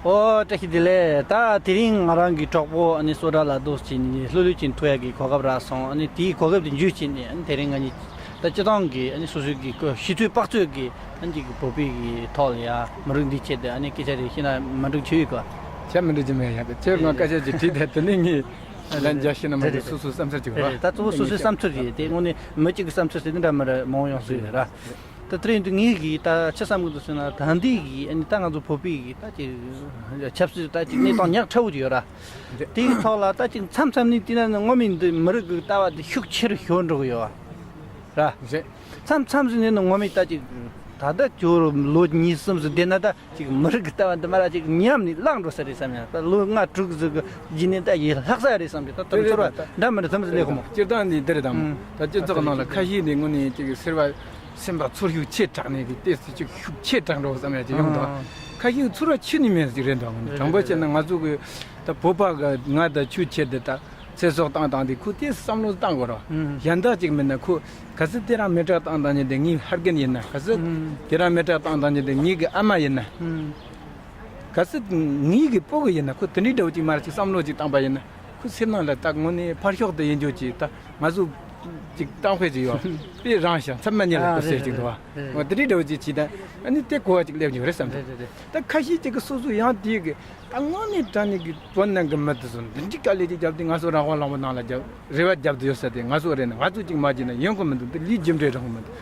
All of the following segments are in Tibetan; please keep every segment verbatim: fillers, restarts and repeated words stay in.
ཨོ། བཀྲ་ཤིས་བདེ་ལེགས། ད་དེ་རིང་ང་རང་གི་གྲོགས་པོ་ཨ་ནི་སོ་ཌ་ལ་རྡོ་ཅིག་ནི་ལྷོད་ལྷོད་ཅིག་ཐུག་ཡག་གི་གོ་སྐབས་རག་སོང་། ཨ་ནི་དེའི་གོ་སྐབས་དེ་འཇུས་བྱས་ནས་ཨ་ནི་དེ་རིང་ང་གཉིས་ད་སྤྱི་བཏང་གི་ཨ་ནི་སོ་སོའི་གི་གོ་ཤེས་ཚོད་དཔག་ཚོད་ཀྱི་ཨ་ནི་གི་བོད་པའི་གི་ཐོག་ལ་ཡ་མི་རིགས་འདིའི་ཆེད་དུ་ཨ་ནི་སྐད་ཆ་རེ་བཤད་ན་མ་འགྲིག་ཆེ་ཡོད་ག་ཆ་མི་འགྲིག་ཅི་མེད་ཡ། ཁྱོད་ང་སྐད་ཆ་ཅིག་དྲིས་ཏེ་དེ་ནས་ངས་ལན་རྒྱག་ཤེས་ན་མ་འགྲིག་སོ་སོའི་བསམ་ཚུལ་ཅིག་རེད། རེད། ད་གཙོ་བོ་སོ་སོའི་བསམ་ཚུལ་རེད། དེ་དངོས་གནས་མི་གཅིག་གི་བསམ་ཚུལ་ཟེར་དེ་འདྲ་མི་རེད། མང་བོ་ཡོང་སྲིད་རེད་ར། ད་དེ་རིང་དུ་ངས་གི་ད་ཆི་བསམ་གི་འདུག་ཟེར་ན། ད་འདི་གི་ཨ་ནི་ད་ང་ཚོ་བོད་པའི་གི་ད་ཅིག་ཆབ་སྲིད་ད་ཅིག་གནས་སྟངས་ཉག་ཕྲ་བོ་ཅིག་ཡོད་ར། དེའི་ཐོག་ལ་ད་ཅིག་མཚམས་མཚམས་ནས་བལྟས་ན་ནི་ངོ་མའི་འདི་མི་རིགས་གི་ལྟ་བ་འདི་ཤུགས་ཆེ་རུ་ཤོར་འགྲོ་གི་ཡོད་ར། མཚམས་མཚམས་ཟིན་ནས་ནི་ངོ་མའི་ད་ཅིག་ད་ལྟ་ཅོ་ལོ་གཉིས་གསུམ་ཟིན་བསྡད་ན་ད་ཅིག་མི་རིགས་ཀྱི་ལྟ་བ་འདི་མ་ར་ཅིག་ཉམས་ནས་བརླག་འགྲོ་ས་རེད་བསམ་ཡང་། ད་ལོ་ལྔ་དྲུག་ཟིན་གི་རྗེས་ནས་ད་ཡིད་ལྷག་ས་རེད་བསམ་གི། ད་དུམ་ཚོར་བ་འདྲ་མི་འདྲ་དུམ་ཚོར་སླེབས་གི་མོ། སྤྱིར་བཏང་འདི་འདི་རེད་དམ། ད་སྤྱི་ཚོགས་ནང་ལ་ཁ་ཤས་ནས་དངོས་གནས་ཅིག་སེར་བ་སེམས་པ་ཚོར་ཤུགས་ཆེ་དྲགས་ནས་གི་ཏོག་ཙམ་ཅིག་ཤུགས་ཆེ་དྲགས་འགྲོ་བསམ་ཡ་ཅིག་ཡོང་འདུག་ཁ་ཤས་ཚོར་བ་ཆེ་ནས་མེད་ཟིག་རེད་འདུག་དྲང་པོ་བཤད་ན་ང་ཚོ་གི་ད་བོད་པ་གི་ང་ད་ཆོས་ཆེད་དུ་ད་ཚེ་སྲོག་བཏང་བཏང་དེ་ཁོ་དེ་བསམ་བློ་བཏང་དགོས་རོགས། གཞན་དག་ཅིག་མིན་ན་ཁོ་ག་ཚོད་དེ་རང་མེ་སྲེག་བཏང་བཏང་ཉིན་དེ་ངའི་ཕ་རྒན་ཡིན་ན། ག་ཚོད་དེ་རང་མེ་སྲེག་བཏང་བཏང་ཉིན་དེ་ངའི་གི་ཨ་མ་ཡིན་ན། ག་ཚོད་ངའི་གི་སྤུ་གུ་ཡིན་ན། ཁོ་དེ་འདྲའི་འདྲ་བོ་ཅིག་མར་ཅིག་བསམ་བློ་ཅིག་བཏང་པ་ཡིན་ན། ཁོ་སེམས་ནང་ལ་ད་དངོས་གནས་ཕར་ཕྱོགས་དུ་ཡིན་རྒྱུ་ཅིག་ད་ང་ཚོ་ཅིག་གཏམ་དཔེ་ཅིག་ཡོད། དཔེ་རང་ཞིང་མཚམས་མ་ཉིད་ལ་ཨ་ཁོ་ཟེར་རེད་ཅིག་འདུག་བ། རེད། འོ་དེ་འདྲའི་འདྲ་བོ་ཅིག་བྱས་ད་ཨ་ནི་དེ་གོ་བ་ཅིག་སླེབས་ཡོང་རེད་བསམ་འདུག་རེད་རེད་རེད། ད་ཁ་ཤས་ཅིག་གི་སོ་སོ་ཡང་དེའི་གི་ད་དངོས་གནས་དྲང་གནས་ཀྱི་བོད་ནང་གི་མི་དེ་ཚོ་འདི་འདྲའི་དཀའ་ལས་ཅིག་བརྒྱབ་དུས་ང་ཚོ་རང་དབང་བླངས་པ་ནང་ལ་རྒྱབ་རེ་བ་བརྒྱབ་དུ་ཡོད་ས་དེ་ང་ཚོ་རེད་ན། ང་ཚོ་ཅིག་མ་བྱས་ན་ཡོང་གི་མི་འདུག་འདི་ལས་རྒྱུ་འབྲས་རང་མི་འདུག་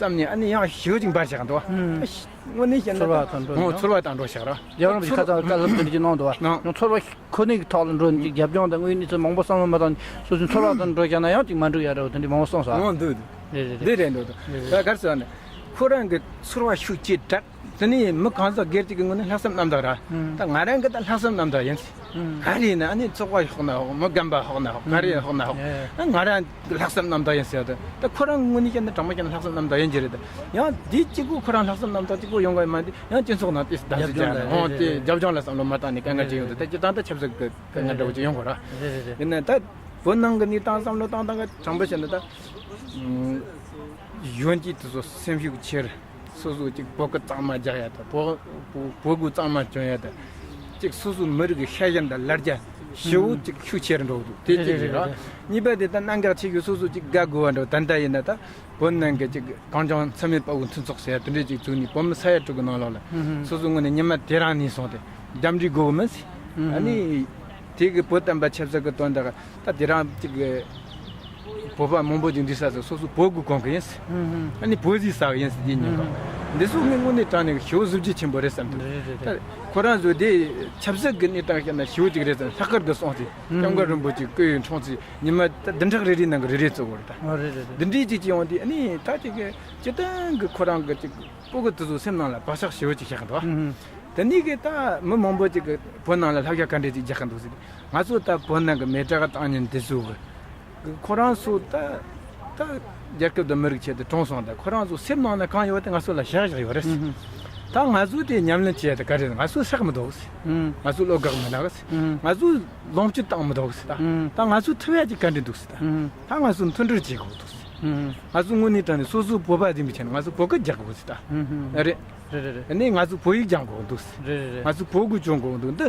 བསམ་ནས་ཨ་ནི་ཡང་ཞེ་པོ་ཅིག་འབར་བཞག་འདུག་ཨ་ཞི་དངོས་གནས་བཤད་ན་ཚོར་བ་དང་འགྲོ་ཨོ་ཚོར་བ་དང་འགྲོ་བཞག་ར། རྒྱལ་བ་རིན་པོ་ཆེ་ཁ་ཚ་བཀའ་སློབ་དེ་འདྲ་ཅིག་གནང་འདུག་ཨ། ཡང་ཚོར་བ་ཁོ་ནའི་ཐོག་ལ་འགྲོ་ནས་ཅིག་རྒྱབ་ལྗོངས་དང་དངོས་གནས་ཚོ་མང་པོ་བསམ་བློ་མ་བཏང་ནས་སོ་སོའི་ཚོར་བ་དང་འགྲོ་བཞག་ན་ཡང་ཅིག་མ་འགྲིག་ཡ་འདྲ་བོ་དེ་འདྲ་མང་པོ་གསུངས་སོང་། ཨོ་འདུག་འདུག་རེད་རེད་འདི་རེད། རེད་འདུག་འདུག་རེད་རེད། ད་གར་སོང་ནས་ཁོ་རང་གི་ཚོར་བ་ཤུགས་ཆེ་དྲག་དེ་ནས་མི་གང་ཟག་སྒེར་གཅིག་གི་ངོས་ནས་ལྷག་བསམ་རྣམ་དག་ར། ད་ང་རང་གི་ད་ལྷག་བསམ་རྣམ་དག་ཡིན། ག་རེ་ཡིན་ན་ཨ་ནི་ཚོགས་པ་ཤོག་ན་ཧོག་མི་རྒན་པ་ཤོག་ན་ཧོག་ག་རེ་ཤོག་ན་ཧོག་ང་རང་གི་ལྷག་བསམ་རྣམ་དག་ཡིན་ཟེར་ཡ་ད། ད་ཁོ་རང་ངོས་ནས་བཤད་ན་དྲང་མོ་བཤད་ན་ལྷག་བསམ་རྣམ་དག་ཡིན་གྱི་རེད། ད་ཡང་འདི་གཅིག་པུ་ཁོ་རང་ལྷག་བསམ་རྣམ་དག་གཅིག་པུ་ཡོང་གི་མ་འདི་ཡང་སྤྱི་ཚོགས་ནང་དེ་བདག་འཛིན་རྒྱབ་ལྗོངས་ལ་ཅན་ཧོང་དེ་རེད་རེད། རྒྱབ་ལྗོངས་ལ་བསམ་བློ་མ་བཏང་ནས་དཀའ་ངལ་ཅིག་ཡོང་འདུག་ད་སྤྱིར་བཏང་ད་ཆབ་སྲིད་ཀྱི་དཀའ་ངལ་འདྲ་བོ་ཅིག་ཡོང་དགོས་ར། རེད་རེད་རེད། ཡིན་ན་ད་བོད་ནང་གི་གནས་སྟངས་བསམ་བློ་བཏང་སྟངས་ཀ་དྲང་པོ་བཤད་ན་ད་གཞོན་སྐྱེས་དེ་ཚོ་སེམས་ཤུགས་ཆེར། སོ་སོ་ཅིག་བོད་སྐད་གཙང་མ་རྒྱག་ཡ་དང་བོད་བོད་བོད་གོས་གཙང་མ་གྱོན་ཡ་དང་། ཅིག་སོ་སོའི་མི་རིགས་ཀྱི་ཤེས་ཡོན་དང་ལ་རྒྱ་ཞེ་པོ་ཅིག་ཤུགས་ཆེར་འགྲོ་འདུག་དེ་གཅིག་རེད་ར། རེད་རེད་རེད། གཉིས་པ་དེ་ད་གནད་འགག་ཆེ་ཤོས་སོ་སོ་ཅིག་དགའ་དགོས་པ་འདྲ་བོ། ད་ལྟ་ཡིན་ན་ད་བོད་ནང་གི་ཅིག་གངས་ལྗོངས་མཚོ་སྨད་དཔའ་བོའི་མཐུན་ཚོགས་ཟེར་ཡ་དེ་འདྲས་ཅིག་བཙུགས་ནས་བོད་མི་ས་ཡ་དྲུག་གི་ནང་ལོགས་ལ་སོ་སོ་ངོས་ནས་ཉི་མ་དེ་རང་ནས་སོང་སྟེ་རྒྱབ་འདྲེ་དགོས་གི་མིན་ཟེར། ཨ་ནི་དེ་གི་བོད་བསྟན་པ་ཆབ་སྲིད་ཀྱི་དོན་དག་ད་དེ་རང་ཅིག་གི་བོད་པ་མང་པོ་ཅིག་འདུས་ས་ཚོ་སོ་སོ་བོད་གོས་གོན་གི་ཡིན་ཟེར། ཨ་ནི་བོད་ཟས་ཟ་གི་ཡིན་ཟེར་དེ་ཉིན་པ། འདི་ཚོ་ངས་དངོས་གནས་དྲང་གནས་ཞེ་པོ་གཟི་བརྗིད་ཆེན་པོ་རེད་བསམ་འདུག་རེད་རེད་ད་རེད། ཁོ་རང་ཚོ་དེ་ཆབ་སྲིད་ཀྱི་གནས་སྟངས་བཤད་ན་ཞེ་པོ་ཅིག་རེད་ཟེར། ལྷག་དཀར་དུ་སོང་ཚེ་སྐྱབས་མགོན་རིན་པོ་ཆེ་སྐུའི་འཁྲུངས་ཚེ་ཉི་མ་ད་བདུན་ཕྲག་རེ་རེའི་ནང་གི་རེ་རེ་བཙུགས་པ་རེད་ད། ཨ་རེད་རེད་རེད། འདི་འདྲའི་ཅིག་ཅིག་ཡོང་དུས་ཨ་ནི་ད་ཅིག་གི་སྤྱིར་བཏང་གི་ཁོ་རང་གི་ཅིག་སྤུ་གུ་དེ་ཚོ་སེམས་ནང་ལ་བག་ཆགས་ཞེ་པོ་ཅིག་བཞག་གི་འདུག་ཨ། དེ་ནས་གི་ད་མི་མང་པོ་ཅིག་གི་བོད་ནང་ལ་བསླབ་བྱ་ག་འདྲས་ཅིག་རྒྱག་གི་འདུག་ཟེར། ང་ཚོ་ད་བོད་ནང་གི་མེ་སྲེག་བཏང་ཉིན་འདི་ཚོ་གི་ཁོ་རང་ཚོ་ད་ད་རྒྱལ་ཁབ་དང་མི་རིགས་ཆེད་དུ་གྲོངས་སོང་། ད་ཁོ་རང་ཚོ་སེམས་ནང་ན་གང་ཡོད་དེ་ང་ཚོ་ལ་བཤད་བཞག་ཡོད་རེད། ད་ང་ཚོ་དེ་ཉམས་ལེན་བྱས་ཏེ་ག་རེ་ང་ཚོ་སྲེག་མི་འདུག་ཟེར། ང་ཚོ་བློ་དགག་མི་འདུག་ཟེར། ང་ཚོ་ལོངས་སྤྱོད་བཏང་མི་འདུག་ཟེར། ད་ད་ང་ཚོ་ཐུབ་ཡ་ཅིག་ག་འདྲས་འདུག་ཟེར། ད་ད་ང་ཚོ་མཐུན་སྒྲིལ་བྱེད་དགོས་འདུག་ཟེར། ང་ཚོ་དངོས་གནས་དྲང་ནས་སོ་སོ་བོད་པ་ཡིན་པའི་ཆ་ནས་ང་ཚོ་བོད་སྐད་རྒྱག་དགོས་ཟེར་ད། ཨ་རེད། རེད་རེད་རེད། ཨ་ནི་ང་ཚོ་བོད་ཡིག་སྦྱང་དགོས་འདུག་ཟེར། རེད་རེད་རེད། ང་ཚོ་བོད་གོས་གྱོན་དགོས་འདུག་འདི་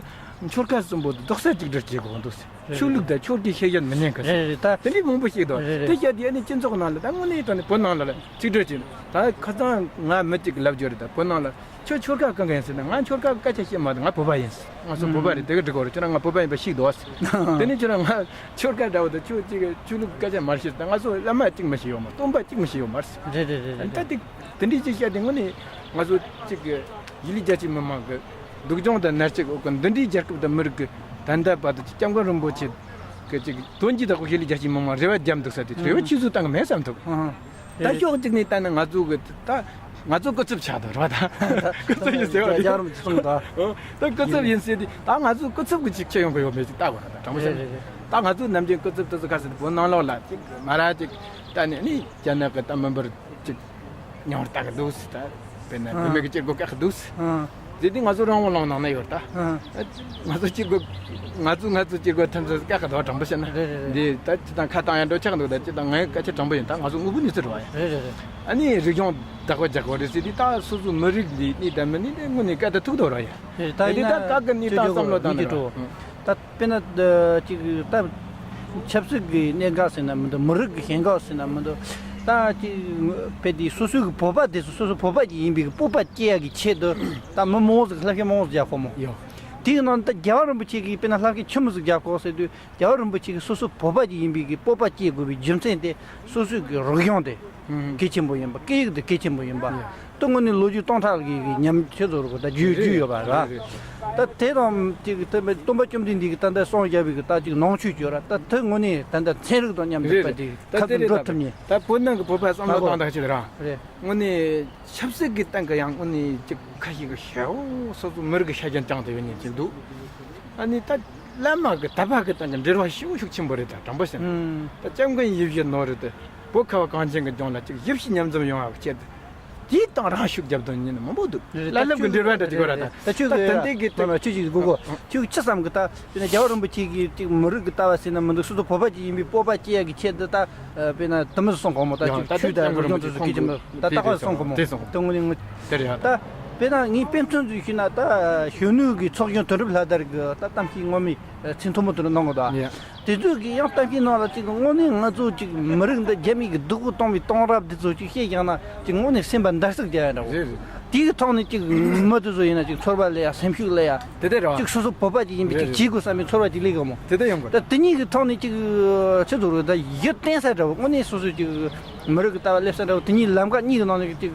ཆོལ་ཁ་གསུམ་པོ་འདི་རྡོག་རྩ་གཅིག་སྒྲིལ་བྱེད་དགོས་འདུག་ཟེར། རེད་ཆོས་ལུགས་དང་ཆོལ་ཁའི་ཤེས་ཡོན་མི་ཉན་གི་ཟེར། རེད་རེད་ད། དེ་འདྲའི་མང་པོ་ཞིག་འདུག་རེད་རེད། དེ་བཤད་དུས་ཨ་ནི་སྤྱི་ཚོགས་ནང་ལ་ད་དངོས་གནས་དྲང་ནས་བོད་ནང་ལ་ལ་གཅིག་སྒྲིལ་བྱེད། ད་ཁ་སང་ང་མི་གཅིག་གིས་ལབ་རྒྱུ་རེད། ད་བོད་ནང་ལ་ཁྱོད་ཆོལ་ཁ་གང་གི་ཡིན་ཟེར་ན། ང་ཆོལ་ཁ་གི་སྐད་ཆ་བཤད་མ་འདུག་ང་བོད་པ་ཡིན་ཟེར། ང་ཚོ་བོད་པ་རེད། དེ་ག་འགྲིག་གོ་རེད། ཁྱོད་རང་ང་བོད་པ་ཡིན་པ་ཤེས་འདུག་ཟེར། དེ་ནས་ཁྱོད་རང་ང་ཆོལ་ཁ་འདྲ་བོ་དང་ཁྱོད་གཅིག་གི་ཆོས་ལུགས་སྐད་ཆ་མ་བཤད་ད། ང་ཚོ་བླ་མ་གཅིག་མི་ཤེས་ཡོད་མ། སྟོན་པ་གཅིག་མི་ཤེས་ཡོད་མ་ཟེར། རེད་རེད་རེད་རེད། ད་དེ་དེ་འདྲའི་ཅིག་བཤད་དེ་དངོས་གནས་ང་ཚོ་གཅིག་གི་ཡུལ་ལི་རྒྱལ་སྤྱིའི་མི་མང་གི་སྡུག་སྦྱོང་དང་མནར་གཅོད་འོག་གི་འདི་འདྲའི་རྒྱལ་ཁབ་དང་མི་རིགས་ཀྱི་ད་ལྟ་བར་དུ་སྐྱབས་མགོན་རིན་པོ་ཆེ་གི་ཅིག་དོན་གྱི་བདག་པོ་ཡུལ་ལི་རྒྱལ་སྤྱིའི་མི་མང་རེ་བ་བརྒྱབ་འདུག་ཟེར་དུས་རེ་བ་ཆུད་ཟོས་བཏང་གི་མེད་བསམ་འདུག་ད་ཕྱོགས་གཅིག་ནས་བལྟས་ན་ང་ཚོ་གི་ད་ང་ཚོ་སྐུ་ཚབ་ཆགས་འདུག་རེད་བ། ད་སྐུ་ཚབ་ཡིན་ཟེར་བ་རེད། རྒྱལ་བ་རིན་པོ་ཆེ་གསུངས་འདུག་ད་སྐུ་ཚབ་ཡིན་ཟེར་དུས་ད་ང་ཚོ་སྐུ་ཚབ་གི་ཅིག་ཁྱད་ཡོང་གི་ཡོད་མེད་ཅིག་ལྟ་དགོས་རེད། ད་དྲང་པོ་བཤད་ན་ད་ང་ཚོ་ནམ་རྒྱུན་སྐུ་ཚབ་དེ་ཚོ་ག་ཟེར་བོད་ནང་ལོགས་ལ་ཅིག་མ་ར་ཅིག་ད་ནི་ནི་རྒྱ་ནག་གི་ད་མི་འབོར་ཅིག་ཉུང་རུ་བཏང་གི་འདུག་ཟེར། ད་དཔེར་ན་ཨ། བུད་མེད་ཀྱི་སྐྱེ་སྒོ་བཀག་གི་འདུག་ཟེར། ཨ། དེ་དུས་ང་ཚོ་རང་དབང་ལུང་ནང་ན་ཡོད་ད། ཨ། ང་ཚོ་སྐྱེ་སྒོ་ང་ཚོ་ང་ཚོ་སྐྱེ་སྒོ་ཐམས་ཅད་བཀག་གི་འདུག་དྲང་པོ་བཤད་ན། རེད་རེད་རེད། འདི་ད་སྤྱི་དང་ཁ་བཏང་ཡ་འགྲོ་ཆགས་འདུག་ད་སྤྱི་དང་ངའི་སྐད་ཆ་དྲང་པོ་ཡིན། ད་ང་ཚོ་དངོས་པོ་གནས་ཚུལ་རེད་བ་ཡ། རེད་རེད་རེད། ཨ་ནི་རིག་གཞུང་བདག་པོ་རྒྱག་དགོས་རེད་ཟེར་དུས་ད་སོ་སོ་མི་རིགས་འདི་གནས་དང་མི་གནས་དེ་དངོས་གནས་སྐད་ད་ཐུག་འདུག་ར་ཡ། རེད། ད་ཡིན་ན་ད་ཀ་ཀི་ནི་ད་བསམ་བློ་བཏང་ན་ད་དཔེར་ན་ཅིག་ད་ཆབ་སྲིད་ཀྱི་གནད་འགག་ཟེར་ན་མི་འདུག་མི་རིགས་ཀྱི་ཞེན་ཁ་ཟེར་ན་མི་འདུག་ད་ཅིག་དཔེ་དེ་སོ་སོའི་གི་བོད་པ་དེ་ཚོ་སོ་སོ་བོད་པ་ཅིག་ཡིན་པའི་གི་སྤོབས་པ་སྐྱེ་ཡ་གི་ཆེད་དུ་ད་མི་མང་བོ་ཟིག་ལྷ་སྐལ་མང་བོ་ཟིག་རྒྱག་གོ་མོ། ཡོད། དེའི་ནང་ད་རྒྱལ་བ་རིན་པོ་ཆེ་གིས་དཔེར་ན་ལྷ་སྐལ་ཆི་མོ་ཟིག་རྒྱག་གོ་ཟེར་དུས། རྒྱལ་བ་རིན་པོ་ཆེ་གིས་སོ་སོ་བོད་པ་ཅིག་ཡིན་པའི་གི་སྤོབས་པ་སྐྱེ་དགོས་པའི་རྒྱུ་མཚན་དེ་སོ་སོའི་གི་རིག་གཞུང་དེ་གལ་ཆེན་པོ་ཡིན་པ། སྐད་ཡིག་དེ་གལ་ཆེན་པོ་ཡིན་པ། དེ་དངོས་གནས་ལོ་རྒྱུས་སྟོང་ཕྲག་གི་གི་ཉམས་ཆེ་ཚོ་རུ་གི་ད་རྒྱུས་རྒྱུས་ཡོད་པ་ར། ད་དེ་དང་ཅིག་དེ་སྟོན་པ་བཅོམ་ལྡན་འདས་ཀྱིས་ད་ལྟ་གསུངས་བཞག་པའི་གི་ད་ཅིག་ནང་ཆོས་ཅིག་ཡོད་ར། ད་དེ་དངོས་གནས་ད་ལྟ་ཚན་རིག་དང་མཉམ་དུ་རེད་པ་རེད། དེ་ད་ཁ་དེ་ཐུག་རེད། འགྲོ་ད་ཐུབ་ཉེ། ད་བོད་ནང་གི་བོད་པ་བསམ་བློ་ད་གོ་གཏོང་ཐག་ཆོད་ར། རེད། དངོས་གནས་ཆབ་སྲིད་ཀྱི་སྟེང་གི་ཡང་དངོས་གནས་ཅིག་ཁ་ཤས་ཀྱི་ཤ་བོ་སོ་སོ་མི་རིགས་ཀྱི་ཤ་རྒྱན་བཅངས་ཏེ་ཡོད་ཉེན་ཅིག་འདུག་ཨ་ནི་ད་བླ་མ་གི་དད་པ་གི་སྟེང་གི་འབྲེལ་བ་ཤུགས་ཤུགས་ཆེན་པོ་རེད། ད་དྲང་པོ་བཤད་ན། ཨུམ། ད་སྐྱབས་མགོན་ཡིད་བཞིན་ནོར་བུ་དེ་བོད་ཁ་བ་གངས་ཅན་གྱི་ལྗོངས་ལ་ཅིག་ཞབས་ཕྱི་མཉམ་འཛོམས་ཡོང་བ་བྱེད་དེ། དེའི་སྟེང་རང་ཤུགས་རྒྱབ་དོན་ཉིད་ནི་མང་པོ་འདུག་རེད། བླ་སློབ་ཀྱི་འབྲེལ་བ་འདྲ་ཅིག་ཡོད་ར། ད་ད་ཁྱོད་ད་ཀྱི་དེ་འདྲའི་གི་མ་མ་ཁྱོད་ཀྱི་དགོས་གོ། ཁྱོད་ཀྱི་ཅི་བསམ་གི་ད། དཔེར་ན་རྒྱལ་བ་རིན་པོ་ཆེ་གིས་ཅིག་མི་རིགས་ཀྱི་ལྟ་བ་ཟེར་ན་མི་འདུག་སོ་སོ་བོད་པ་ཅིག་ཡིན་པའི་སྤོབས་པ་སྐྱེ་ཡ་གི་ཆེད་དུ་ད། དཔེར་ན་དུ་མི་སོང་གོ་མོ་ད་ཡང་ཅིག་ད་ཆོས་དང་རིག་གཞུང་དུ་སུ་སྐད་ཅིག་མོ་ད་ལྟ་ཁ་སོང་གོ་མོ། དེ་དངོས་གནས་ངོ་། དེ་རེད་ཡ། ད་དཔེར་ན་ངས་དཔེ་མཚོན་ཅིག་ཞུས་ན་ད་གཞོན་ནུ་གི་ཚོགས་གཞོན་དོན་གྲུབ་ལྷ་དར་གི་ད་གཏམ་བཤད་ངོ་མའི་ཚིག་མཐོན་པོ་དེ་འདྲ་གནང་གོ་ད། ཡ། དེ་ཚོས་གི་ཡང་གཏམ་བཤད་ནང་ལ་ཅིག་དངོས་གནས་ང་ཚོ་ཅིག་མི་རིགས་འདི་རྒྱ་མི་གི་སྡུག་པོ་གཏོང་བའི་གཏོང་རབས་དེ་ཚོ་ཅིག་བཤད་ཀྱང་ན་ཅིག་དངོས་གནས་སེམས་པ་འདར་སིག་རྒྱག་ཡ་འདྲ་བོ། རེད་རེད། དེའི་ཐོག་ནས་ཅིག་མི་དེ་ཚོ་ཡིན་ན་ཅིག་ཚོར་བ་ལས་ཡ་སེམས་ཤུགས་ལས་ཡ། དེ་དེ་རེད་བ། ཅིག་སོ་སོ་བོད་པ་ཅིག་ཡིན་པའི་ཅིག་རེད་རེད། བྱེད་དགོས་བསམ་པའི་ཚོར་བ་ཅིག་སླེབས་ཡོང་མོ། དེ་དེ་ཡོང་དགོས། ད་དེ་གཉིས་ཀྱི་ཐོག་ནས་ཅིག་ཆི་ཟེར་རོ་ད་གཞི་བརྟན་ས་འདྲ་བོ་དངོས་གནས་སོ་སོ་ཅིག་མི་རིགས་ཀྱི་ལྟ་བ་སླེབས་ས་འདྲ་བོ་དེ་གཉིས་ལམ་ཁ་གཉིས་ཀྱི་ནང་ནས་ཅིག་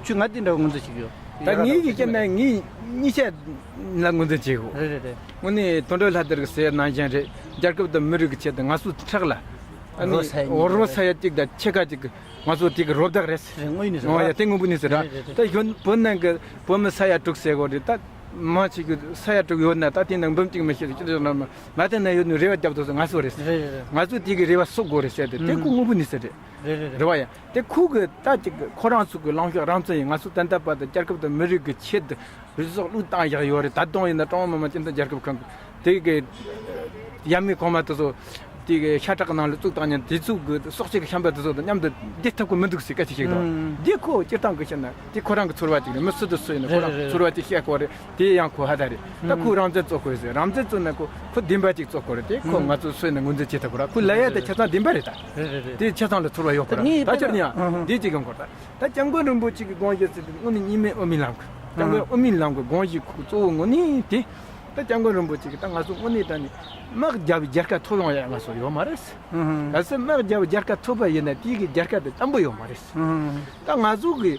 ཁྱོད་ང་དེ་འདྲ་བོ་ངོས་འཛིན་བྱེད་ཀྱི་ཡོད། ད་ངའི་གི་སྐྱེ་ན་ངའི་གཉིས་ཆ་ལ་ངོས་འཛིན་བྱེད་དགོས། རེད་རེད་རེད། དངོས་གནས་དོན་གྲུབ་ལྷ་དར་གྱི་ཟེར་ནང་བཞིན་རེད། རྒྱལ་ཁབ་དང་མི་རིགས་ཀྱི་ཆེད་དུ་ང་ཚོའི་ཕྲག་ལ་ཨ་ནི་རོ་ས་ཡ་གཉིས་རོ་ས་ཡ་གཅིག་དང་ཕྱེད་ཀ་གཅིག་གི་ང་ཚོ་དེ་གི་རོ་བདག་རེད། རེད་དངོས་ནས་ཟེར་ཨོ་ཡ་དེ་དངོས་པོ་ནས་ཟེར་ར། རེད་རེད་རེད། ད་གཞོན་བོད་ནང་གི་བོད་མི་ས་ཡ་དྲུག་ཟེར་གོ་རེད། ད་མང་ཆེ་གི་ས་ཡ་དྲུག་ཡོད་ན་ད་དེ་ནང་འབུམ་གཅིག་མི་ཤེས་རེད། ཅི་འདྲ་ན་ང་དེ་ན་ཡོད་ནི་རེ་བ་རྒྱབ་ཐུབ་སོང་ང་ཚོ་རེད། རེད་རེད་རེད། ང་ཚོ་དེ་གི་རེ་བ་གསོག་དགོས་རེད་ཟེར་ཏེ་དེ་ཁོ་དངོས་པོ་ནས་ཟེར་རེད། རེད་རེད་རེད། རེད་བ་ཡ། དེ་ཁོ་གི་ད་ཅིག་ཁོ་རང་ཚོ་གི་ལངས་ཕྱོགས་རང་བཙན་ཡིན། ང་ཚོ་ད་ལྟ་བར་དུ་རྒྱལ་ཁབ་དང་མི་རིགས་ཀྱི་ཆེད་དུ་རུ་སོག་བློས་བཏང་བཞག་ཡོད་རེད། ད་དུང་ཡིན་ན་ཀྲུང་ཧྭ་མི་དམངས་སྤྱི་མཐུན་རྒྱལ་ཁབ་ཁང་གི་དེ་གི་ཡ་མི་གོང་མ་དེ་ཚོ་དེ་གི་ཤ་ཁྲག་ནང་ལ་བཙུགས་བཏང་ཉིན་དེ་ཚོ་གི་སྲོག་གཅོད་ཀྱི་བྱམས་པ་དེ་ཚོ་དང་མཉམ་དུ་བསྡད་ཐུབ་ཀྱི་མི་འདུག་ཟེར་སྐད་ཆ་བཤད་འདུག་ཨང་། འདི་ཁོ་སྤྱིར་བཏང་གི་བཤད་ན་དེ་ཁོ་རང་གི་ཚོར་བ་ཅིག་རེད། མི་སུ་དང་སུ་ཡིན་ན་ཁོ་རང་རེད་རེད་ཚོར་བ་ཅིག་བཤད་དགོས་རེད། དེ་ཡང་ཁོ་ཧ་ད་རེད། ད་ཁོ་རང་བཙན་རྩོད་དགོས་ཟེར། རང་བཙན་རྩོད་ན་ཁོ་ཁོ་བདེན་པ་ཅིག་རྩོད་དགོས་རེད། དེ་ཁོ་ང་ཚོ་སུ་ཡིན་ན་ངོས་འཛིན་བྱེད་ཐུབ་ཀྱི་རེད། ཁོ་ལབ་ཡ་དེ་ཆ་ཚང་བདེན་པ་རེད་ད། རེད་རེད་རེད། དེ་ཆ་ཚང་ལ་ཚོར་བ་ཡོད་ཁོ་ར། ད་ཁྱོད་ནི་ཡང་འདི་གཅིག་ཡོང་དགོས་ད། ད་སྐྱབས་མགོན་རིན་པོ་ཆེ་གི་དགོངས་གཞི་ཟེར་དུས་དངོས་གནས་གཉིས་སྨན་དབུ་མའི་ལམ་གི་སྐྱབས་མགོན་དབུ་མའི་ལམ་གི་དགོངས་གཞི་ཁོ་གཙོ་བོ་དངོས་གནས་དེ། ད་སྐྱབས་མགོན་རིན་པོ་ཆེ་གི་ད་ང་ཚོ་དངོས་གནས་ད་ནི་དམག་རྒྱག་པའི་རྒྱལ་ཁ་ཐོབ་ཡོང་ཡ་ང་ཚོ་ཡོད་མ་རེད། གལ་སྲིད་དམག་རྒྱག་པའི་རྒྱལ་ཁ་ཐོབ་པ་ཡིན་ན་དེ་གི་རྒྱལ་ཁ་དེ་བརྟན་པོ་ཡོད་མ་རེད། ད་ང་ཚོ་གི་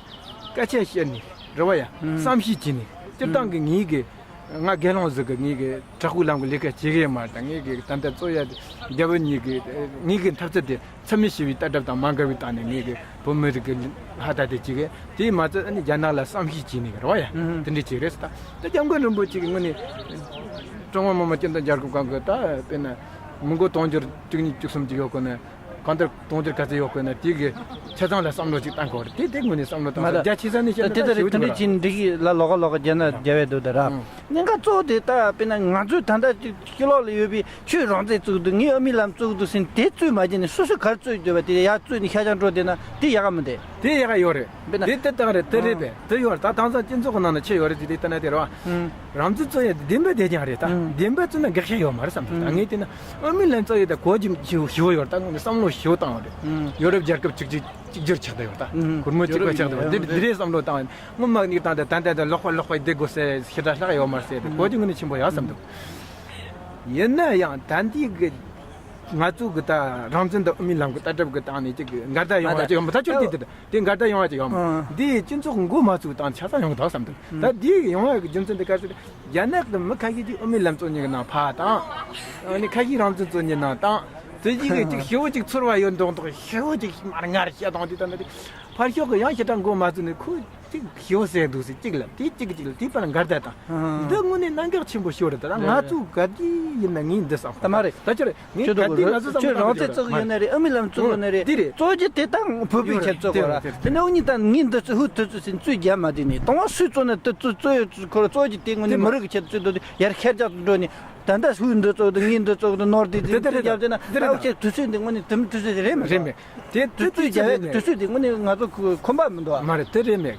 སྐད་ཆ་བཤད་ནས་རེད་བ་ཡ། བསམ་ཤེས་བྱས་ནས་སྤྱིར་བཏང་གི་ངའི་གི་ང་དགེ་སློང་ཟིག་གི་ངེད་ཀྱི་དྲག་པོའི་ལམ་གྱི་ལས་ཀ་བྱེད་གི་ཡོད་མ་རེད། ད་ངེད་ཀྱི་ད་ལྟ་གཙོ་ཡ་རྒྱལ་བུ་གཉིས་ཀྱི་ངེད་ཀྱི་འཐབ་རྩོད་དེ་འཚེ་མེད་ཞི་བའི་ལྟ་གྲུབ་དང་མ་འགལ་བའི་སྟེང་ནས་ངེད་ཀྱི་བོད་མི་རིགས་ཀྱི་ཧ་ད་དེ་བྱེད་གི། དེས་མ་ཚད་ཨ་ནི་རྒྱ་ནག་ལ་བསམ་ཤེས་བྱས་ནས་རེད་བ་ཡ། དེ་འདྲ་བྱེད་རེད་ད། ད་སྐྱབས་མགོན་རིན་པོ་ཆེ་གི་ངོས་ནས་ཀྲུང་ཧྭ་མི་དམངས་སྤྱི་མཐུན་རྒྱལ་ཁབ་ཁང་གི་ད་དཔེར་ན་མི་མགོ་དུང་ཕྱུར་བཅུ་གཉིས་བཅུ་གསུམ་ཅིག་ཡོད་གོ་ནས། གང་ལྟར་དུང་ཕྱུར་ག་ཚོད་ཡོད་དགོས་ན་དེ་གི་ཆ་ཚང་ལ་བསམ་བློ་ཅིག་བཏང་དགོས་རེད། དེ་དེ་ངོས་ནས་བསམ་བློ་བཏང་ས་རྒྱ་ཆེ་ས་ནས་བཤད་ན་དེ་ལྟར་ཆེ་བོ་དེ་འདྲ་རེད། འགྲིག་གི་ལ་ལོག་ལོག་རྒྱ་ནག་རྒྱ་བལ་དུ་དེ་ར། གནད་འགག་གཙོ་བོ་དེ་ད་དཔེར་ན་ང་ཚོའི་ད་ལྟ་ཅིག་ཕྱི་ལོགས་ལ་ཡོད་པའི་ཁྱོད་རང་བཙན་རྩོད་འདུག་ངས་དབུ་མའི་ལམ་རྩོད་འདུག་ཟེར་དེ་རྩོད་མ་བྱས་ནས་སོ་སོས་ག་རེ་རྩོད་འདོད་པ་དེ་ཡར་རྩོད་ནས་ཤ་ཆང་འགྲོ་བསྡད་ན་དེ་ཡག་ག་མི་འདུག་དེ་ཡག་ག་ཡོད་རེད། དཔེར་ན་དེ་དེ་ལྟ་རེད། དེ་རེད་པས། དེ་ཡོད་རེད། ད་དེང་སང་སྤྱི་ཚོགས་ཀྱི་ནང་ན་ཆེ་ཡོད་རེད། དེ་དེ་ལྟ་ན་དེ་རེད་བ། རང་བཙན་རྩོད་ཡ་དེ་བདེན་པ་བདེན་རྐྱང་རེད་ད། བདེན་པ་རྩོད་ན་འགག་ཤ་ཡོད་མ་རེད་བསམ་ཐུབ། ད་ངས་བལྟས་ན་དབུ་མའི་ལམ་རྩོད་ཡ་དེ་གོ་རྒྱུ་ཞིབ་ཞིབ་ཡོད་རེད། ད་ངས་བསམ་བློ་ཞིབ་བཏང་བ་རེད། ཡོ་རོབ་རྒྱལ་ཁབ་གཅིག་གཅིག་གཅིག་གྱུར་ཆགས་བསྡད་ཡོད་ད། གུར་མོ་གཅིག་པ་ཆགས་བསྡད་ཡོད། འདི་འདི་རེད་བསམ་བློ་བཏང་བ་ཡིན། སྔོན་མ་ནས་ད་ལྟ་ད་ལྟ་ལོག་པ་ལོག་པ་བསྡད་དགོས་ཟེར་ཞེ་དྲག་ལྷག་ཡོད་མ་རེད་ཟེར་ཏེ་གོ་རྒྱུ་ངོས་ནས་ཆེན་པོ་ཡོད་བསམ་འདུག་ཡིན་ན་ཡང་ད་འདི་གི་ང་ཚོ་གི་ད་རང་བཙན་དང་དབུ་མའི་ལམ་གི་ལྟ་གྲུབ་གི་སྟེང་ནས་ཅིག་འགལ་ཟླ་ཡོང་བ་ཅིག་ཡོད་མ་ད་ཁྱོད་དེ་དེ། དེ་འགལ་ཟླ་ཡོང་བ་ཅིག་ཡོད་མ། ཨང་། འདི་སྤྱི་ཚོགས་འགོ་མ་ཚུགས་དང་ཆ་ཚང་ཡོང་གི་འདུག་བསམ་འདུག་ད་འདི་ཡོང་བ་གི་རྒྱུ་མཚན་དེ་ག་ཚོད་རེད། རྒྱ་ནག་གི་མི་ཁ་ཤས་ཀྱིས་དབུ་མའི་ལམ་རྩོད་མཁན་གི་ནང་ཕར་བཏང་། ཨ་ནི་ཁ་ཤས་རང་བཙན་རྩོད་མཁན་ནང་བཏང་། དེ་གཅིག་གིས་ཅིག་ཞེ་པོ་ཅིག་ཚོར་བ་ཡོད་མདོག་མདོག་ཞེ་པོ་ཅིག་མར་ངར་བཤད་དང་དེ་ད་འདི་ཕར་ཕྱོགས་གི་ཡང་ཞེ་དྲག་འགོ་མ་ཚུགས་ནས་ཁོས་ཅིག་ཞེ་པོ་ཟེར་འདུག་ཟེར་གཅིག་ལ་དེ་གཅིག་གཅིག་ལ་དེ་བར་འགལ་ཟླ་དང་། འདི་དངོས་གནས་གནད་འགག་ཆེན་པོ་ཞིག་རེད། ད་ང་ཚོ་ག་དུས་ཡིན་ན་ངས་འདི་བསམ། ད་མ་རེད། ད་ཁྱོད་རེད། ངས་ཁྱོད་ག་དུས་ང་ཚོ་ཁྱོད་རང་བཙན་རྩོད་ཡོད་ན་རེད། ཨ་མི་ལམ་རྩོད་ཡོད་ན་རེད། འདི་རེད། རྩོད་རྒྱུ་དེ་དང་བོད་པའི་ཆེད་རྩོད་དགོས་ར། དེ་ནས་འུ་གཉིས་དང་ངས་འདི་རྩོད་ཧུ་དུ་རྩོད་ཟིན་རྩོད་རྒྱ་མ་དེ་ནས་དང་བ་སུས་རྩོད་ན་དུ་རྩོད་རྩོད་ཡོད་ཁོ་ར་རྩོད་རྒྱུ་དེ་དངོས་གནས་མི་རིགས་ཀྱི་ཆེད་དུ་རྩོད་དོ་དེ་ཡར་ཤར་རྒྱག་ཏུ་འགྲོ་ནས་ད་ལྟ་ཧུ་འདི་རྩོད་དུ་ངས་འདི་རྩོད་དུ་ནོར་དེ་དེ་དེ་རྩོད་རྒྱབ་དེ་ན་ད་འུ་ཆེ་དུས་ཚོད་འདི་དངོས་གནས་དུམ་དུས་ཚོད་དེ་རེད་མི་རེད་མེད། དེ་དུས་ཚོད་རྒྱ་བལ་དུས་ཚོད་དེ་དངོས་གནས་ང་ཚོ་ཁོམ་པ་མི་འདུག་ཨ། མ་རེད། དེ་རེད་མེད།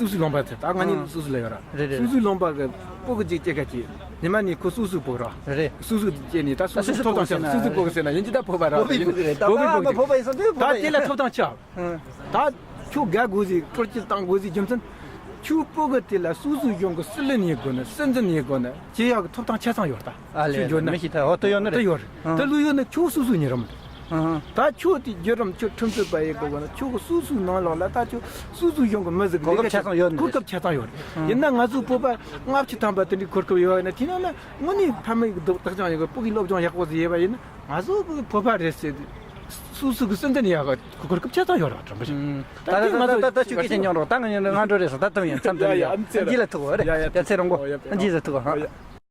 སུད་སི་ལུང་པ་དེ་ད་ང་གཉིས་ཨང་། སུད་སི་ལ་ཡོད་ར། རེད་རེད། སུད་སི་ལུང་པ་གི་སྤུ་གུ་གཅིག་སྐྱེས་ཁ་གཅིག་ཉི་མ་ནས་ཁོ་སུ་སུ་ཕོག་ར། རེད། སུ་སུ་སྐྱེས་ནས་ད་སུ་སུ་ཐོབ་ཐང་ཆགས། སུ་སུ་ཕོག་ཟེར་ན་ཡིན་གྱི་ད་ཕོག་པ་ར། བོད་པའི་ཕོག་གི་རེད། ད་བོད་པའི་ཕོག་གི་ཕོག་པ་ཡིན་ས་དེ་ཕོག་པ་ད་དེ་ལ་ཡིན། ཐོབ་ཐང་ཆགས། ད་ཁྱོད་དགའ་དགོས་ཟིག་སྤྲོ་སྐྱིད་བཏང་དགོས་ཟིག་རྒྱུ་མཚན། ཁྱོད་ཕོག་གི་དེ་ལ་སུ་སུ་གཞུང་གི་སྲིད་བློན་ཡིན་དགོས་ནི། སྲིད་འཛིན་ཡིན་དགོས་ནི། ཅི་ཡག་གི་ཐོབ་ཐང་ཆ་ཚང་ཡོད་ད། ཨ་ལས། ཁྱོད་འཇོན་ན་མི་ཤེས་ད། འོ་དེ་ཡོད་ནི་དེ་རེད། ཡོད་རེད། ད་ལུས་ཡོད་ནི་ཁྱོད་སུ་སུ་ཉེ་རམ། ད་ཁྱོད་དེ་བརྒྱུད་རིམ་ཁྱོད་ཁྲིམས་རྩོད་པ་ཡིན་དགོས་གོ་ན། ཁྱོད་ཀྱི་སུ་སུའི་ནང་ལོགས་ལ་ད་ཁྱོད་སུ་སུའི་གཞུང་གི་མི་ཟིག་གི་གོ་སྐབས་ཆ་ཚང་ཡོད་ནི་གོ་སྐབས་ཆ་ཚང་ཡོད་རེད། ཡིན་ན་ང་ཚོའི་བོད་པ་ལྔ་བཅུ་ཐམ་པ་དེ་འདྲའི་གོ་སྐབས་ཡོད་ན། དེ་ནང་ན་དངོས་གནས་ཕ་མའི་སྡུག་དག་ཅང་ཡོད་གི། སྤུ་གུའི་སློབ་སྦྱོང་ཡག་པོ་ཟིག་ཡོད་པ་ཡིན་ན། ང་ཚོ་བོད་པ་རེད་ཟེར། སུ་སུ་གི་སྲིད་འཛིན་ཡག་གི་གོ་སྐབས་ཆ་ཚང་ཡོད་རེད། དྲན་པ་ཞིག་ད་ད་ད་ད་ཁྱོད་སྐད་ཆ་ཉོན་རོགས། ད་ང་ཡིན་ན་ང་འགྲོ་རེད་སོང་། ད་ཐུམ་ཡིན། མཚམས་ཐུམ་ཡིན། ཡ་ཡ། ཨ་ནི་ཚེ་རིང་པོ། ཡ་ཡ། ཚེ་རིང་པོ། ཨ་ནི་རྗེས་སུ་ཐུག་ཨ།